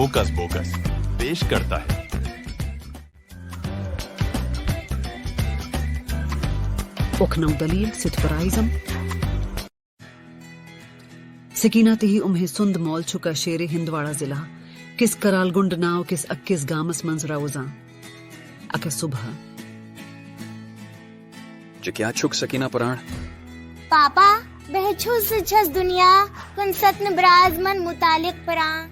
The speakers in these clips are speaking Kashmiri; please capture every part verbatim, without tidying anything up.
ہوکس بوکس پیش کرتا ہے۔ اُکھنو دلیل سِتھ پرایزم۔ سکینہ تہی امہ سند مول چھُ کشیر ہندواڑہ ضلع کس کرالگنڈ ناو کس اکس گامس منز روزان۔ اکہ صبح۔ ژٕ کیٛاہ چھُکھ سکینہ پران؟ پاپا، بہٕ چھُس زِ چھَس دُنیا کُن ستنہٕ برازمن مُتعلق پران۔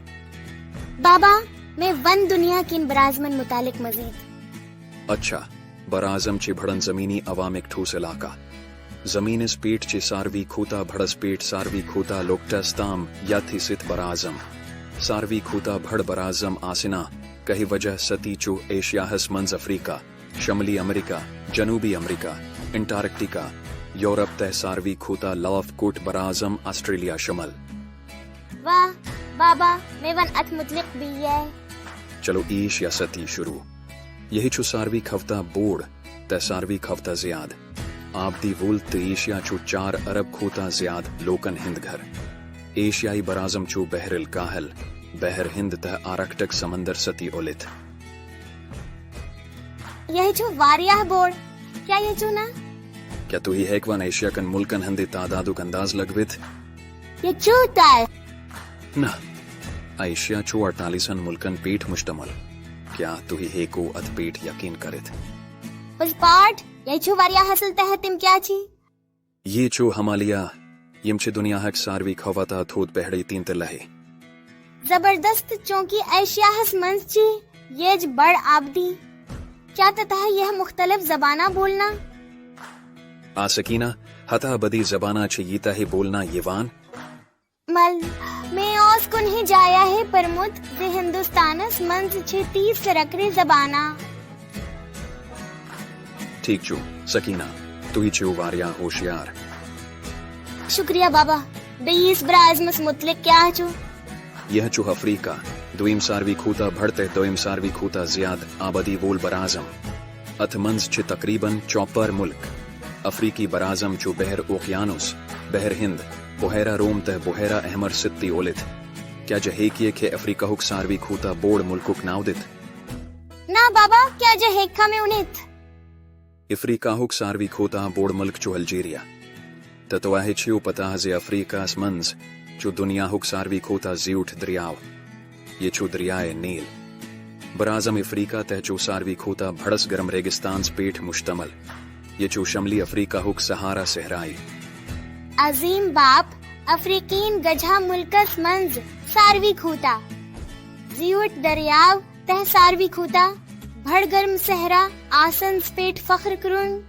بابا، مےٚ وَن دُنیا کِنۍ برازمن مُتعلق مزید۔ اچھا، برازم چھِ بڑن زمینی عوامک ٹھوس علاقہ۔ زمینس پیٹھ چھِ ساروی کھوتا بڑس پیٹھ ساروی کھوتا لوکٹس تام یتھ سِتھ برازم۔ ساروی کھوتا بڑ برازم آسنا کہہِ وجہ ستی چھُ ایشیاہس منز افریقہ، شمالی امریکہ، جنوبی امریکہ، انٹارکٹیکا، یورپ تہ ساروی کھوتا لاف کوٹ برازم آسٹریلیا شمل۔ واہ، بابا، مےٚ وَن اتھ مُتعلق بیٚیہِ۔ چلو ایشیا ستی شروع۔ یہی چھُ ساروی کھوتا بوڑ تہ ساروی کھوتا زیاد آبدی وول تہ ایشیا چھُ چار ارب کھوتا زیاد لوکن ہند گھر۔ ایشیائی برازم چھُ بحر الکاہل، بحر ہند تہ آرکٹک سمندر ستی اولتھ۔ یہِ چھُ واریاہ بوڑ۔ کیٛاہ یہِ چھُ نہ؟ کیا تُہۍ ہیکوان ایشیا کن ملکن ہندِ تعدادُک انداز لگوِتھ؟ یہِ چھُ تہ۔ نہ، ایشیا چھُ اڑتالیسن ملکن پیٹھ مشتمل۔ کیا تُہۍ ہیکو اتھ پیٹھ یقین کٔرِتھ؟ پزپاٹ، یہِ چھُ واریاہ اصل تحت تِم کیٛاہ چھِ؟ یہ چھُ ہمالیہ، یم چھِ دنیاہک ساروی کھوتا تھوٚد پہاڑی تین تہ لہے۔ زبردست، چونکہ ایشیاہس منٛز چھِ ییٚج بڑ آبدی۔ کیا تہ تہ یہ مختلف زبانہ بولنا؟ آ سکینہ، ہتا بدی زبانہ چھِ ییتہ بولنا یوان۔ مل، میں اوس کنہی جایہ ہے پرمت زِ ہندوستانس منٛز چھِ تیس رکرِ زبانہ۔ ٹھیک چھُ، سکینہ، تُہۍ چھِو واریاہ ہوشیار۔ شکریہ بابا۔ بیس برازمس متعلق کیا چھُ؟ یہ چھُ افریقہ، دویم ساروی کھوتا بڑ تہ دویم ساروی کھوتا زیاد آبادی وول برازم۔ اتھ منٛز چھِ تقریباً چوپر ملک۔ افریقی برازم چھُ بحر اوقیانوس، بحر ہند، بحیرہ روم تہ بحیرہ احمر ستی اولتھ۔ کیا جہ ہیکیہ کھے افریقہ ہک ساروی کھوتا بوڑ ملکک ناو دتھ؟ نہ بابا، کیا جہ ہیکھا میں اُنتھ؟ افریقہ ہک ساروی کھوتا بوڑ ملک چھُ الجیریا۔ تہ تۄہہِ چھِو پتہ زِ افریقہس منٛز چھُ دنیاہُک ساروی کھوتا زیوٗٹھ دریاو۔ یہِ چھُ دریائے نیل۔ برازم افریقہ تہ چھُ ساروی کھوتا بڑس گرم ریگستانس پیٹھ مشتمل۔ یہِ چھُ شمالی افریقہ ہک سہارا صحرائی۔ عظیم باپ، افریقین گجھا ملکس منٛز ساروی کھوتا زیوٗٹھ دریاو تہ ساروی کھوتا بڑ گرم صحرا آسنس پیٹھ فخر کرُن۔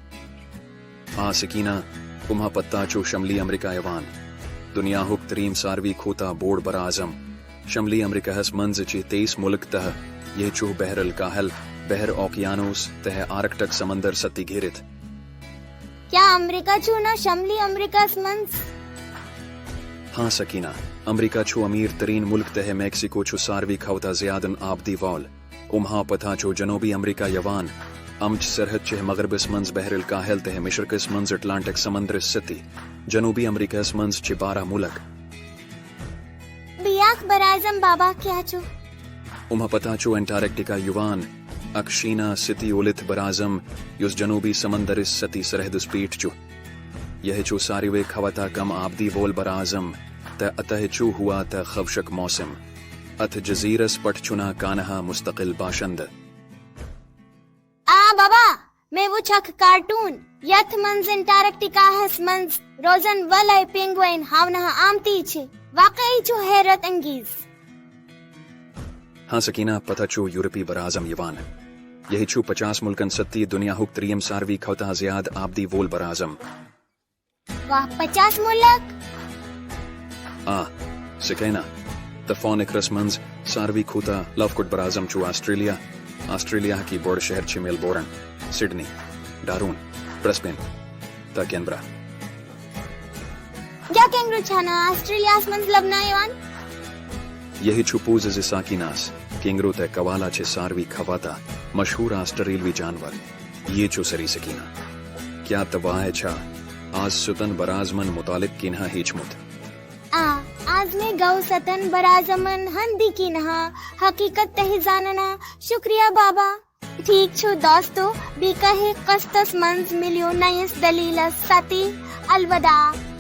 آ سکینہ، کمہا پتہ چھُ شمالی امریکہ یوان۔ دنیاہُک تریم ساروی کھوتا بوڑ برازم۔ شمالی امریکہس منٛز چھِ تیس ملک تہ یہ چھُ بحر الکاہل، بحر اوقیانوس تہ آرکٹک سمندر ستی گھرتھ۔ کیا امریکہ چھُ نہ شمالی امریکہس منٛز؟ ہاں سکینہ، امریکہ چھُ امیر ترین ملک تہ میکسیکو چھُ ساروی کھوتا زیادن آبدی وول۔ کمہا پتہ چھُ جنوبی امریکہ یوان۔ امچ سرحد چھِ مغربس منٛز بحر الکاہل تہ مشرقس منٛز اٹلانٹک سمندرس ستی۔ جنوبی امریکہس منٛز چھِ بارہ ملک۔ بیاکھ برازم بابا کیا چھُ؟ کمہا پتہ چھُ انٹارکٹیکا یوان، اکھ شینا ستی اولتھ برازم یُس جنوبی سمندرس ستی سرحدس پیٹھ چھُ۔ یہ چھُ ساروے کھوتا کم آبدی وول برازم تہ اتہ چھُ ہوا تہ خۄشک موسم۔ اتھ جزیرس پٹھ چھُنہ کانہہ مستقل باشندہ۔ آ بابا، مےٚ وُچھ اکھ کارٹون یتھ منٛز انٹارکٹیکاہس منٛز روزن وٲلۍ پینگوئن ہاونہٕ آمتی چھِ۔ واقعی چھُ حیرت انگیز۔ ہاں سکینہ، پتہ چھُ یورپی برازم یوان۔ یہ چھُ پچاس ملکن ستی دنیاہُک تریم ساروی کھوتا زیاد آبدی وول برازم۔ واہ، پچاس ملک؟ آ سکینہ، تہ فونکرس منٛز ساروی کھوتا لفکٹ برازم چھُ آسٹریلیا۔ آسٹریلیا کی بوڑ شہر چھِ میلبورن، سڈنی، ڈارون، برسبین تہ کینبرا۔ کیا کینگرو چھنہ آسٹریلیاہس منٛز لبنہٕ یوان؟ یہ چھُ پوٚز زِ سکینہ، کینگرو تہ کوالا چھِ ساروی کھوتا مشہور آسٹریلوی جانور۔ یہ چھُ سری سکینہ۔ کیا تۄہہِ چھا آز سوتن برازمن متعلق کینہہ ہیچھمت؟ آ، از مےٚ گوٚو ستن برازمن ہندی کی نہا حقیقت تہِ زاننا۔ شکریہ بابا۔ ٹھیک چھُ دوستو، بیٚیہِ کَہہِ قسطس منٛز مِلیو نٔیِس دٔلیٖلس سۭتۍ۔ الوداع۔